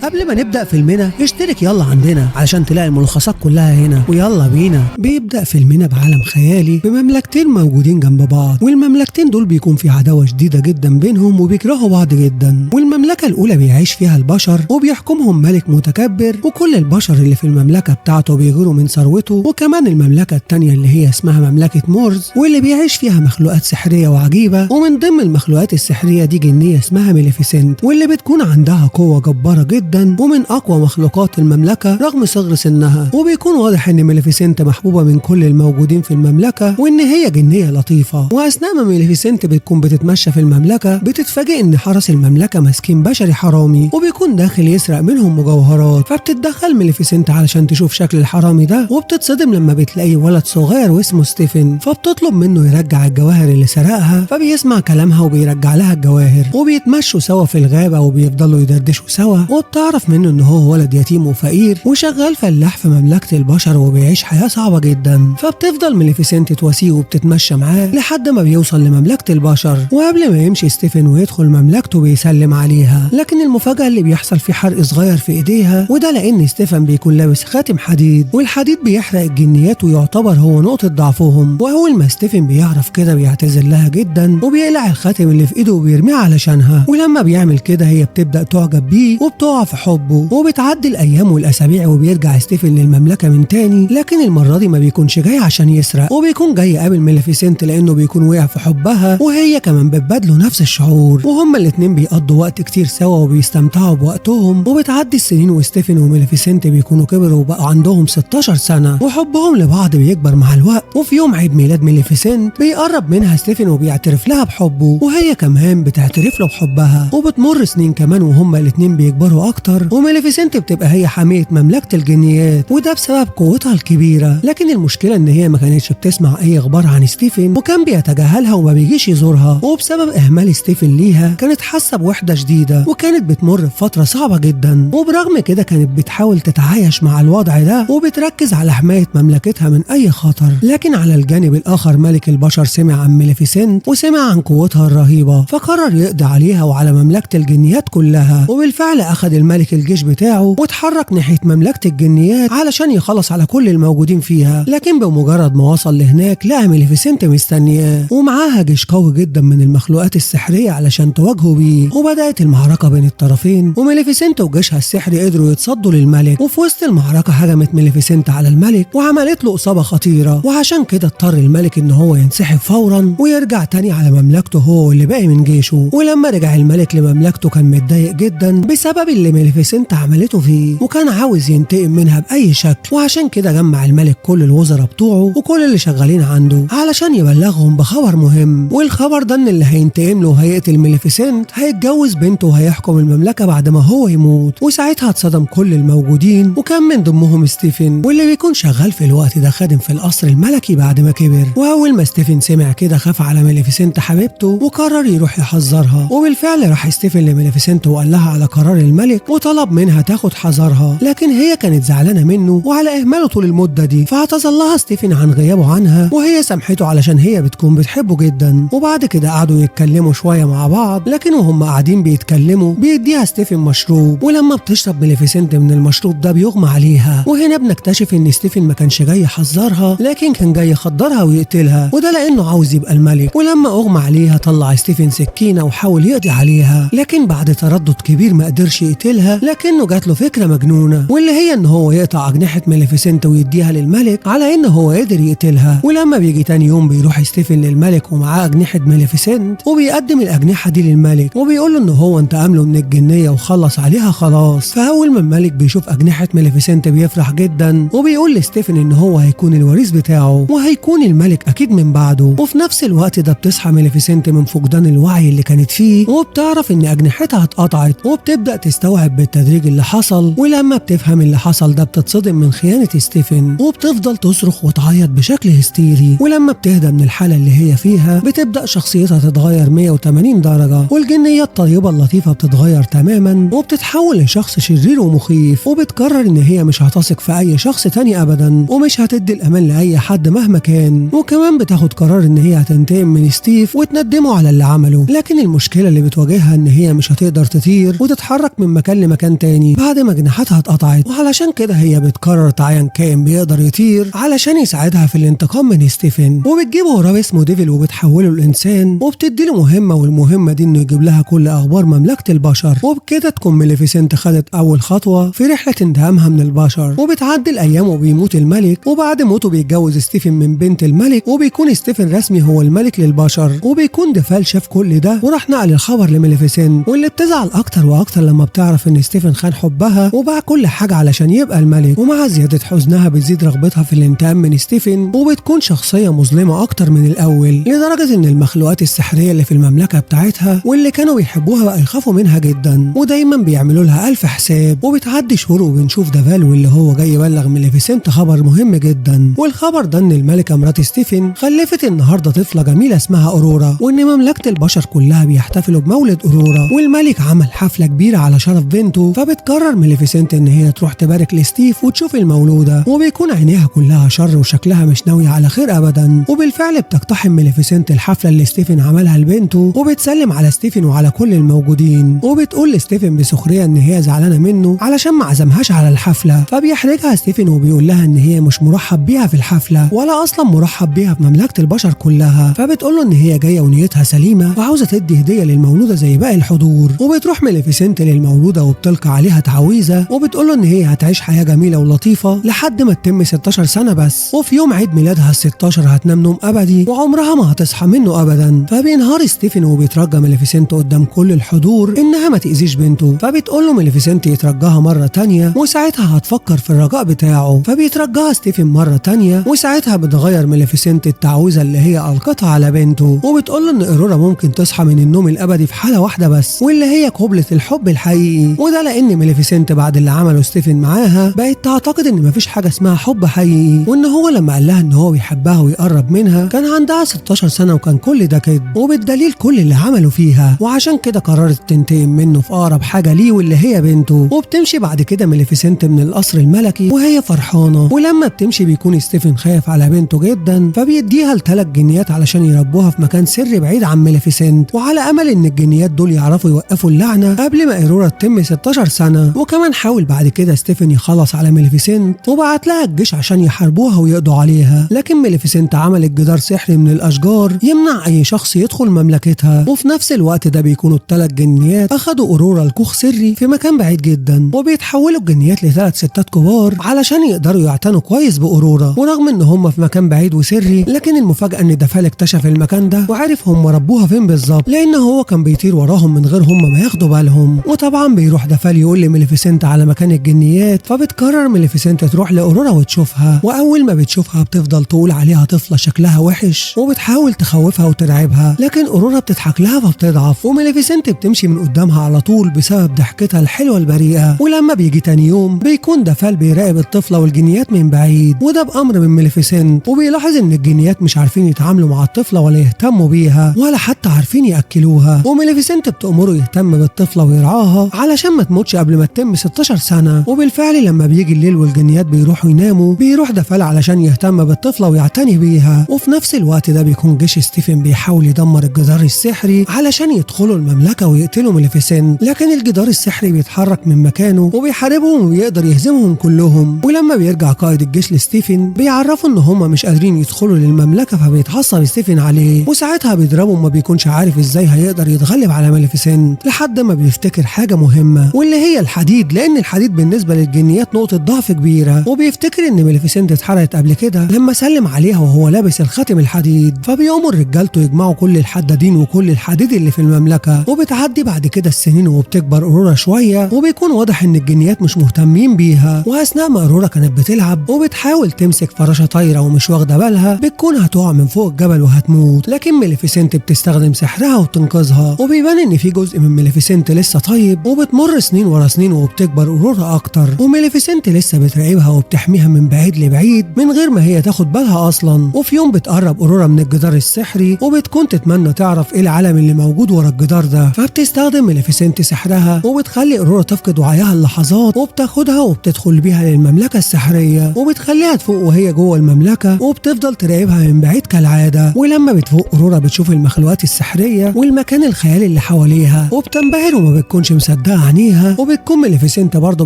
قبل ما نبدأ فيلمنا اشترك يلا عندنا علشان تلاقي الملخصات كلها هنا، ويلا بينا. بيبدأ فيلمنا بعالم خيالي بمملكتين موجودين جنب بعض، والمملكتين دول بيكون في عداوة شديدة جدا بينهم وبيكرهوا بعض جدا. والمملكة الأولى بيعيش فيها البشر وبيحكمهم ملك متكبر، وكل البشر اللي في المملكة بتاعته بيغيروا من ثروته. وكمان المملكة التانية اللي هي اسمها مملكة مورز، واللي بيعيش فيها مخلوقات سحرية وعجيبة، ومن ضمن المخلوقات السحرية دي جنية اسمها ميليفيسنت، واللي بتكون عندها قوة جبارة جدا ومن اقوى مخلوقات المملكة رغم صغر سنها. وبيكون واضح ان ميليفيسنت محبوبه من كل الموجودين في المملكة، وان هي جنيه لطيفة. واثناء ما ميليفيسنت بتكون بتتمشى في المملكة بتتفاجئ ان حرس المملكة ماسكين بشري حرامي، وبيكون داخل يسرق منهم مجوهرات. فبتتدخل ميليفيسنت علشان تشوف شكل الحرامي ده، وبتتصدم لما بتلاقي ولد صغير واسمه ستيفن، فبتطلب منه يرجع الجواهر اللي سرقها. فبيسمع كلامها وبيرجع لها الجواهر، وبيتمشوا سوا في الغابة وبيفضلوا يدردشوا سوا. وبتعرف منه ان هو ولد يتيم وفقير وشغال فلاح في مملكة البشر وبيعيش حياة صعبة جدا. فبتفضل ميليفيسنت تواسيه وبتتمشى معاه لحد ما بيوصل لمملكة البشر. وقبل ما يمشي ستيفن ويدخل مملكته بيسلم عليها، لكن المفاجأة اللي بيحصل في حرق صغير في ايديها، وده لان ستيفن بيكون لابس خاتم حديد، والحديد بيحرق الجنيات ويعتبر هو نقطة ضعفهم. واول ما ستيفن بيعرف كده بيعتذر لها جدا وبيقلع الخاتم اللي في ايده وبيرميه علشانها. ولما بيعمل كده هي بتبدأ تعجب بيه وبتقع في حبه. وبتعدي الايام والاسابيع وبيرجع ستيفن للمملكة من تاني، لكن المرة دي ما بيكونش جاي عشان يسرق، وبيكون جاي يقابل ميليفيسنت لانه بيكون وقع في حبها، وهي كمان بتبادله نفس الشعور. وهما الاتنين بيقضوا وقت كتير سوا وبيستمتعوا بوقتهم. وبتعدي السنين وستيفن وميليفيسنت بيكونوا كبروا وبقوا عندهم 16 سنة، وحبهم لبعض بيكبر مع الوقت. وفي يوم عيد ميلاد ميليفيسنت بيقرب منها ستيفن وبيعترف لها بحبه، وهي كمان بتعترف له بحبها. وبتمر سنين كمان وهما الاتنين بيكبروا اكتر، وميليفيسنت بتبقى هي حامية مملكة الجنيات، وده بسبب قوتها الكبيرة. لكن المشكلة ان هي ما كانتش بتسمع اي اخبار عن ستيفن، وكان بيتجاهلها وما بيجيش يزورها. وبسبب اهمال ستيفن ليها كانت حاسة بوحدة شديدة، وكانت بتمر بفترة صعبة جدا. وبرغم كده كانت بتحاول تتعايش مع الوضع ده، وبتركز على حماية مملكتها من اي خطر. لكن على الجانب الاخر ملك البشر سمع عن ميليفيسنت وسمع عن قوتها الرهيبة، فقرر يقضي عليها وعلى مملكة الجنيات كلها. وبالفعل اخذ الملك الجيش بتاعه واتحرك ناحية مملكة الجنيات علشان يخلص على كل الموجودين فيها. لكن بمجرد ما وصل لهناك لقى ميليفيسنت مستنياه ومعاها جيش قوي جدا من المخلوقات السحرية علشان تواجهه بيه. وبدأت المعركة بين الطرفين، وميليفيسنت وجيشها السحري قدروا يتصدوا للملك. وفي وسط المعركة هجمت ميليفيسنت على الملك وعملت له إصابة خطيرة، وعشان كده اضطر الملك ان هو ينسحب فورا ويرجع تاني على مملكته هو واللي باقي من جيشه. ولما رجع الملك لمملكته كان متضايق جدا بسبب اللي ميليفيسنت عملته فيه، وكان عاوز ينتقم منها بأي شكل. وعشان كده جمع الملك كل الوزراء بتوعه وكل اللي شغالين عنده علشان يبلغهم بخبر مهم، والخبر ده ان اللي هينتقم له وهيقتل ميليفيسنت هيتجوز بنته وهيحكم المملكة بعد ما هو يموت. وساعتها اتصدم كل الموجودين، وكان من ضمنهم ستيفن، واللي بيكون شغال في الوقت ده خادم في القصر الملكي بعد ما كبر. واول ما ستيفن سمع كده خاف على ميليفيسنت حبيبته وقرر يروح يحذرها. وبالفعل راح ستيفن لميليفيسنت وقال لها على قرار الملك وطلب منها تاخد حذرها، لكن هي كانت زعلانة منه وعلى اهماله طول المدة دي. فاعتذر لها ستيفن عن غيابه عنها، وهي سامحته علشان هي بتكون بتحبه جدا. وبعد كده قعدوا يتكلموا شوية مع بعض، لكن وهم قاعدين بيتكلموا بيديها ستيفن مشروب، ولما بتشرب ميليفيسنت من المشروب ده بيغمى عليها. وهنا بنكتشف ان ستيفن ما كانش جاي يحذرها، لكن كان جاي يخدرها ويقتلها، وده لانه عاوز يبقى الملك. ولما اغمى عليها طلع ستيفن سكينة وحاول يقضي عليها، لكن بعد تردد كبير ما قدرش يقتلها، لكنه جات له فكرة مجنونة، واللي هي ان هو يقطع اجنحة ميليفيسنت ويديها للملك على ان هو قدر يقتلها. ولما بيجي تاني يوم بيروح ستيفن للملك ومعاه اجنحة ميليفيسنت، وبيقدم الاجنحة دي للملك وبيقول له ان هو انتقم له من الجنيه وخلص عليها خلاص. فاول ما الملك بيشوف اجنحة ميليفيسنت بيفرح جدا، وبيقول لستيفن ان هو هيكون الوريث بتاعه وهيكون الملك اكيد من بعده. وفي نفس الوقت ده بتصحى ميليفيسنت من فقدان الوعي اللي كانت فيه، وبتعرف ان اجنحتها اتقطعت، وبتبدا تستوعب بالتدريج اللي حصل. ولما بتفهم اللي حصل ده بتتصدم من خيانة ستيفن، وبتفضل تصرخ وتعيط بشكل هستيري. ولما بتهدى من الحالة اللي هي فيها بتبدا شخصيتها تتغير 180 درجه، والجنيه الطيبة اللطيفة بتتغير تماما وبتتحول لشخص شرير ومخيف، وبتقرر ان هي مش هتثق في اي شخص تاني ابدا، ومش هتدي الامان لاي حد مهما كان. وكمان بتاخد قرار ان هي هتنتقم من ستيف وتندمه على اللي عمله. لكن المشكلة اللي بتواجهها ان هي مش هتقدر تطير وتتحرك من مكان مكان لمكان تاني بعد ما جناحاتها اتقطعت، وعلشان كده هي بتقرر تعين كائن بيقدر يطير علشان يساعدها في الانتقام من ستيفن. وبتجيب غراب اسمه ديفل وبتحوله لانسان وبتدي له مهمة، والمهمه دي انه يجيب لها كل اخبار مملكة البشر. وبكده تكون ماليفيسنت خدت اول خطوة في رحله انتقامها من البشر. وبتعدي الايام وبيموت الملك، وبعد موته بيتجوز ستيفن من بنت الملك، وبيكون ستيفن رسمي هو الملك للبشر. وبيكون ديفال شاف كل ده وراح نقل الخبر لماليفيسنت، واللي بتزعل اكتر واكتر لما بتعرف ان ستيفن خان حبها وباع كل حاجة علشان يبقى الملك. ومع زيادة حزنها بتزيد رغبتها في الانتقام من ستيفن، وبتكون شخصية مظلمة اكتر من الاول، لدرجة ان المخلوقات السحريه اللي في المملكة بتاعتها واللي كانوا بيحبوها بقى يخافوا منها جدا، ودايما بيعملوا لها الف حساب. وبتعدي شهور وبنشوف دافال واللي هو جاي يبلغ ماليفيسنت خبر مهم جدا، والخبر ده ان الملكة مرات ستيفن خلفت النهارده طفله جميلة اسمها اورورا، وان مملكة البشر كلها بيحتفلوا بمولد اورورا، والملك عمل حفلة كبيرة على شرف بنته. فبتقرر ماليفيسنت ان هي تروح تبارك لستيف وتشوف المولوده، وبيكون عينيها كلها شر وشكلها مش ناوية على خير ابدا. وبالفعل بتقتحم ماليفيسنت الحفلة اللي ستيفن عملها لبنته، وبتسلم على ستيفن وعلى كل الموجودين، وبتقول لستيفن بسخريه ان هي زعلانة منه علشان ما عزمهاش على الحفلة. فبيحرجها ستيفن وبيقول لها ان هي مش مرحب بيها في الحفلة ولا اصلا مرحب بيها في مملكة البشر كلها. فبتقول له ان هي جاية ونيتها سليمة وعاوزه تدي هديه للمولوده زي باقي الحضور. وبتروح ماليفيسنت للمولوده وبتلقى عليها تعويذه، وبتقول له ان هي هتعيش حياة جميلة ولطيفة لحد ما تتم 16 سنة بس، وفي يوم عيد ميلادها ال 16 هتنام نوم ابدي وعمرها ما هتصحى منه ابدا. فبينهار ستيفن وبيترجى ماليفيسنت قدام كل الحضور انها ما تاذيش بنته. فبتقول له ماليفيسنت يترجاها مرة تانية وساعتها هتفكر في الرجاء بتاعه. فبيترجاها ستيفن مرة تانية وساعتها بتغير ماليفيسنت التعويذه اللي هي القتها على بنته، وبتقول له ان اورورا ممكن تصحى من النوم الابدي في حاله واحدة بس، واللي هي قبلة الحب الحقيقي. وده لان ماليفيسنت بعد اللي عمله ستيفن معاها بقت تعتقد ان مفيش حاجة اسمها حب حقيقي، وان هو لما قال لها ان هو بيحبها ويقرب منها كان عندها 16 سنة وكان كل ده كذب، وبالدليل كل اللي عمله فيها. وعشان كده قررت تنتقم منه في اقرب حاجة ليه واللي هي بنته. وبتمشي بعد كده ماليفيسنت من القصر الملكي وهي فرحانة، ولما بتمشي بيكون ستيفن خايف على بنته جدا، فبيديها لثلاث جنيات علشان يربوها في مكان سري بعيد عن ماليفيسنت، وعلى امل ان الجنيات دول يعرفوا يوقفوا اللعنة قبل ما اورورا تتم 16 سنة. وكمان حاول بعد كده ستيفن يخلص على ماليفيسنت وبعت لها الجيش عشان يحاربوها ويقضوا عليها، لكن ماليفيسنت عملت جدار سحري من الاشجار يمنع اي شخص يدخل مملكتها. وفي نفس الوقت ده بيكونوا الثلاث جنيات اخدوا اورورا لكوخ سري في مكان بعيد جدا، وبيتحولوا الجنيات لثلاث ستات كبار علشان يقدروا يعتنوا كويس باورورا. ورغم ان هم في مكان بعيد وسري، لكن المفاجاة ان دافال اكتشف المكان ده وعرف هم ربوها فين بالظبط، لان هو كان بيطير وراهم من غير هم ما ياخدوا بالهم. وطبعا بيروح دافال يقول لماليفيسنت على مكان الجنيات، فبتقرر ماليفيسنت تروح لاورورا وتشوفها. واول ما بتشوفها بتفضل تقول عليها طفله شكلها وحش وبتحاول تخوفها وترعبها، لكن اورورا بتضحك لها فبتضعف، وماليفيسنت بتمشي من قدامها على طول بسبب ضحكتها الحلوة البريئة. ولما بيجي تاني يوم بيكون دافال بيراقب الطفلة والجنيات من بعيد، وده بامر من ماليفيسنت، وبيلاحظ ان الجنيات مش عارفين يتعاملوا مع الطفلة ولا يهتموا بيها ولا حتى عارفين ياكلوها. وماليفيسنت بتأمره يهتم بالطفله ويرعاها علشان ما تموتش قبل ما تتم 16 سنة. وبالفعل لما بيجي الليل والجنيات بيروحوا يناموا، بيروح دافال علشان يهتم بالطفله ويعتني بيها. وفي نفس الوقت ده بيكون جيش ستيفن بيحاول يدمر الجدار السحري علشان يدخلوا المملكة ويقتلوا ماليفيسنت، لكن الجدار السحري بيتحرك من مكانه وبيحاربهم وبيقدر يهزمهم كلهم. ولما بيرجع قائد الجيش لستيفن بيعرفوا ان هم مش قادرين يدخلوا للمملكة، فبيتعصب ستيفن عليه وساعتها بيضربه وما بيكونش عارف ازاي هيقدر يتغلب على ماليفيسنت، لحد ما بيفتكر حاجة مهمة واللي هي الحديد، لان الحديد بالنسبة للجنيات نقطة ضعف كبيرة. وبيفتكر ان ماليفيسنت اتحرقت قبل كده لما سلم عليها وهو لابس الخاتم الحديد، فبيأمر رجالته يجمعوا كل الحدادين وكل الحديد اللي في المملكة. وبتعدي بعد كده السنين وبتكبر اورورا شوية، وبيكون واضح ان الجنيات مش مهتمين بيها. واثناء ما اورورا كانت بتلعب وبتحاول تمسك فراشه طايره ومش واخده بالها، بتكون هتقع من فوق الجبل وهتموت، لكن ماليفيسنت بتستخدم سحرها وتنقذها. وبيبان ان في جزء من ماليفيسنت لسه طيب، وبتمر سنين ورا سنين وبتكبر اورورا اكتر، وماليفيسنت لسه بتراقبها وبتحميها من بعيد لبعيد من غير ما هي تاخد بالها اصلا. وفي يوم بتقرب اورورا من الجدار السحري وبتكون تتمنى تعرف ايه العالم اللي موجود ورا الجدار ده، فبتستخدم ماليفيسنت سحرها وبتخلي اورورا تفقد وعيها اللحظات، وبتاخدها وبتدخل بيها للمملكة السحريه وبتخليها تفوق وهي جوه المملكة، وبتفضل تراقبها من بعيد كالعادة. ولما بتفوق اورورا بتشوف المخلوقات السحريه والمكان الخيالي اللي حواليها وبتنبهر وما بتكونش مصدقه لها عينيها، وبتكون ماليفيسنت برضه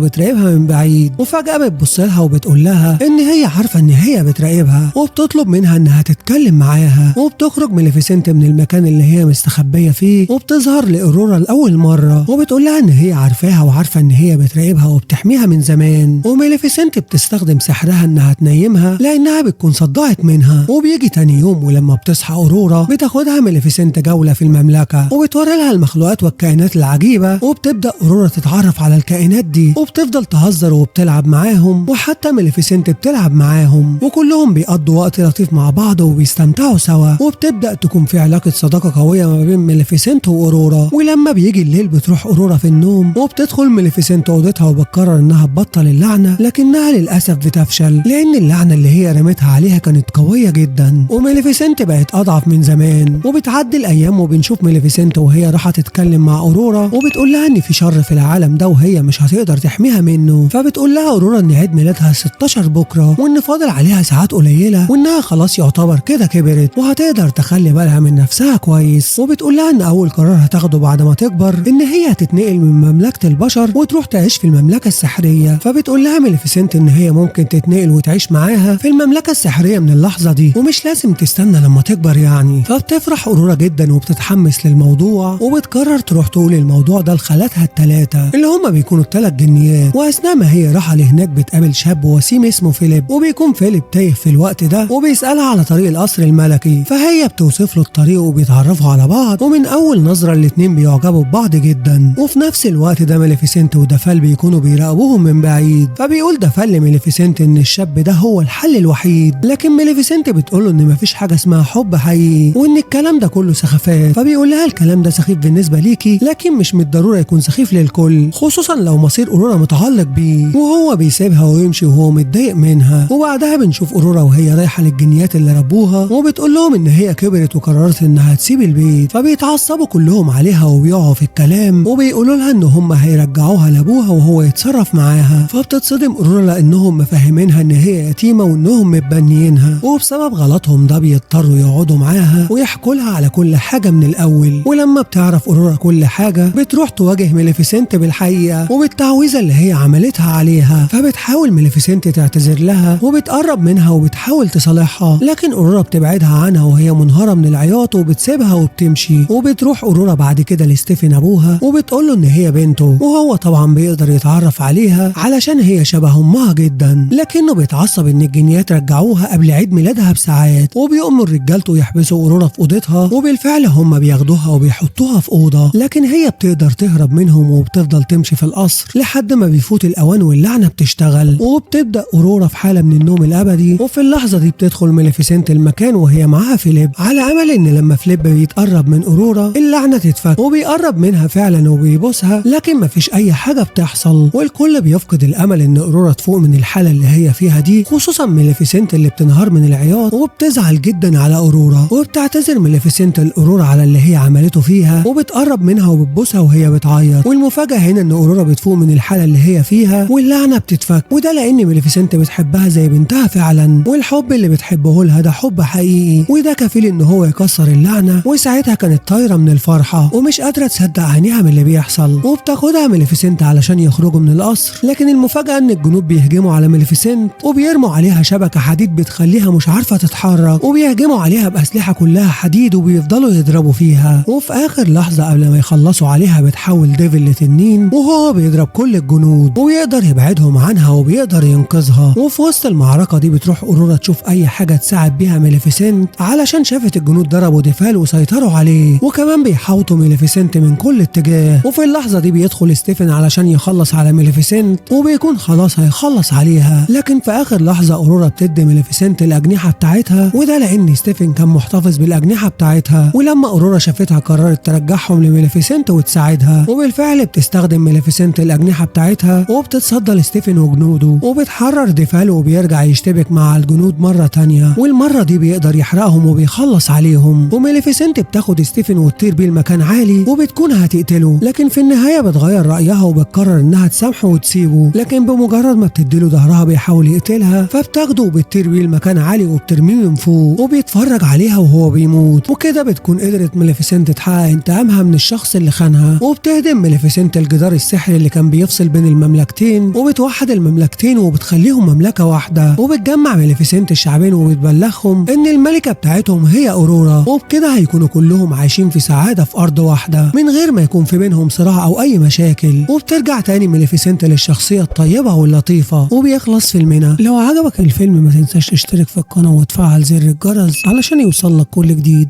بتراقبها من بعيد. وفجأة بتبص لها وبتقول لها ان هي عارفة ان هي بتراقبها، وبتطلب منها انها تتكلم معاها. وبتخرج ماليفيسنت من المكان اللي هي مستخبية فيه، وبتظهر لأورورا لأول مرة، وبتقول لها ان هي عارفاها وعارفة ان هي بتراقبها وبتحميها من زمان. وماليفيسنت بتستخدم سحرها انها تنيمها لانها بتكون صدعت منها. وبيجي تاني يوم ولما بتصحى أورورا بتاخدها ماليفيسنت جولة في المملكة، وبتوري لها المخلوقات والكائنات العجيبة. وبتبدأ أورورا تتعرف على الكائنات دي، وبتفضل تهزر وبتلعب معاهم، وحتى ماليفيسنت بتلعب معاهم، وكلهم بيقضوا وقت لطيف مع بعض وبيستمتعوا سوا. وبتبدأ تكون في علاقة صداقة قوية ما بين ماليفيسنت وأورورا. ولما بيجي الليل بتروح أورورا في النوم، وبتدخل ماليفيسنت أوضتها وبتقرر إنها تبطل اللعنة، لكنها للأسف بتفشل لأن اللعنة اللي هي رمتها عليها كانت قوية جدا، وماليفيسنت بقت أضعف من زمان. وبتعدي الأيام وبنشوف ماليفيسنت وهي راحة تتكلم مع أورورا، وبتقول لها إن في شر في العالم ده وهي مش هتقدر تحميها منه. فبتقول لها أورورا إن عيد ميلادها 16 بكرة، وإن فاضل عليها ساعات قليلة، وإنها خلاص يعتبر كده كبرت وهتقدر تخلي بالها من نفسها كويس. وبتقول لها إن أول قرار هتاخده بعد ما تكبر إن هي هتتنقل من مملكة البشر وتروح تعيش في المملكة السحرية. فبتقول لها ماليفيسنت إن هي ممكن تتنقل وتعيش معاها في المملكة السحرية من اللحظة دي، ومش لازم تستنى لما تكبر يعني. فبتفرح أورورا جدا وبتتحمس للموضوع، وبتقرر تروح تقول الموضوع ده لخالاتها الثلاثة اللي هما بيكونوا الثلاث جنيات. وأثناء ما هي رايحة لهناك بتقابل شاب وسيم اسمه فيليب، وبيكون فيليب تايه في الوقت ده، وبيسألها على طريق القصر الملكي، فهي بتوصف له الطريق وبيتعرفوا على بعض. ومن أول نظرة الاتنين بيعجبوا ببعض جدا. وفي نفس الوقت ده ماليفيسنت ودافال بيكونوا بيراقبوهم من بعيد، فبيقول دافال لماليفيسنت إن الشاب ده هو الحل الوحيد، لكن ماليفيسنت بتقول له إن مفيش حاجة اسمها حب حقيقي وإن الكلام ده كله سخافات. فبيقول لها الكلام ده سخيف بالنسبة ليكي، لكن مش من الضرورة يكون سخيف للكل، خصوصا لو مصير أورورا متعلق بيه. وهو بيسيبها ويمشي وهو متضايق منها. وبعدها بنشوف أورورا وهي رايحة للجنيات اللي ربوها، وبتقول لهم إن هي كبرت وقررت إنها تسيب البيت. فبيتعصبوا كلهم عليها وبيقعوا في الكلام، وبيقولوا لها إن هم هيرجعوها لأبوها وهو يتصرف معاها. فبتتصدم أورورا لأنهم مفهمينها إن هي يتيمة وإنهم متبنيينها، وبسبب غلطهم ده بيضطروا يقعدوا معاها ويحكوا لها على كل حاجة من الأول. ولما بتعرف أورورا كل حاجة بتروح تواجه ماليفيسنت بالحقيقة وبالتعويذة اللي هي عملتها عليها. فبتحاول ماليفيسنت تعتذر لها وبتقرب منها وبتحاول تصالحها، لكن أورورا بتبعدها عنها وهي منهارة من العياط وبتسيبها وبتمشي. وبتروح أورورا بعد كده لستيفن أبوها وبتقول له إن هي بنته، وهو طبعا بيقدر يتعرف عليها علشان هي شبه أمها جدا، لكنه بيتعصب إن الجنيات رجعوها قبل عيد ميلادها بساعات، وبيأمر رجالته يحبسوا أورورا في أوضتها. وبالفعل هم بياخدوها وبيحطوها في أوضة، لكن هي بتقدر تهرب منهم وبتفضل تمشي في القصر لحد ما بيفوت الأوان واللعنة بتشتغل. وبتبدأ أورورا في حالة من النوم الأبدي. وفي اللحظة دي بتدخل ماليفيسنت المكان وهي معاها فيليب، على أمل إن لما فيليب بيتقرب من أورورا اللعنة تتفك، وبيقرب منها فعلا وبيبوسها، لكن مفيش أي حاجة بتحصل، والكل بيفقد الأمل إن أورورا تفوق من الحالة اللي هي فيها دي، خصوصا ماليفيسنت اللي بتنهار من العياط وبتزعل جدا على أورورا. وبتعتذر ماليفيسنت لأورورا على اللي هي عملته فيها، وبتقرب منها وبتبوسها وهي بتعيط. والمفاجأة هنا إن أورورا بتفوق من الحالة اللي هي فيها واللعنة بتتفك، وده لأن ماليفيسنت بتحبها زي بنتها فعلا، والحب اللي بتحبه لها ده حب حقيقي، وده كفيل إن هو يكسر اللعنة. وساعتها كانت طايرة من الفرحة ومش قادرة تصدق عينيها من اللي بيحصل. وبتاخدها ماليفيسنت علشان يخرجوا من القصر، لكن المفاجأة إن الجنود بيهجموا على ماليفيسنت وبيرموا عليها شبكة حديد بتخليها مش عارفة تتحرك، وبيهجموا عليها بأسلحة كلها حديد وبيفضلوا يضربوا فيها. وفي آخر لحظة قبل ما يخلصوا عليها بتحول ديفل لتنين، وهو بيضرب كل الجنود وبيقدر يبعدهم عنها وبيقدر ينقذها. وفي وسط المعركة دي بتروح أورورا تشوف أي حاجة تساعد بيها ماليفيسنت علشان شافت الجنود ضربوا ديفال وسيطروا عليه، وكمان بيحاوطوا ماليفيسنت من كل اتجاه. وفي اللحظة دي بيدخل ستيفن علشان يخلص على ماليفيسنت، وبيكون خلاص هيخلص عليها، لكن في آخر لحظة أورورا بتدي ماليفيسنت الأجنحة بتاعتها، وده لأن ستيفن كان محتفظ بالأجنحة بتاعتها. ولما أورورا شافتها قررت ترجعهم لماليفيسنت وتساعدها، وبالفعل بتستخدم ماليفيسنت الأجنحة بتاعتها وبتتصدى لستيفن وجنوده، وبتحرر ديفال وبيرجع يشتبك مع الجنود مرة تانية، والمرة دي بيقدر يحرقهم وبيخلص عليهم. وماليفيسنت بتاخد ستيفن وتطير بيه لمكان عالي وبتكون هتقتله، لكن في النهاية بتغير رأيها وبتقرر إنها تسامحه وتسيبه، لكن بمجرد ما بتديله ظهرها بيحاول يقتلها، فبتاخده وبتطير بيه لمكان عالي وبترميه من فوق وبيتفرج عليها وهو بيموت. وكده بتكون قدرت ماليفيسنت تحقق انتقامها من الشخص اللي خانها، وبتهدم ماليفيسنت ماليفيسنت الجدار السحري اللي كان بيفصل بين المملكتين، وبتوحد المملكتين وبتخليهم مملكة واحدة. وبتجمع ماليفيسنت الشعبين وبتبلغهم ان الملكة بتاعتهم هي اورورا، وبكده هيكونوا كلهم عايشين في سعادة في ارض واحدة من غير ما يكون في بينهم صراع او اي مشاكل. وبترجع تاني ماليفيسنت للشخصية الطيبة واللطيفة. وبيخلص فيلمنا. لو عجبك الفيلم ما تنساش تشترك في القناة وتفعل زر الجرس علشان يوصلك كل جديد.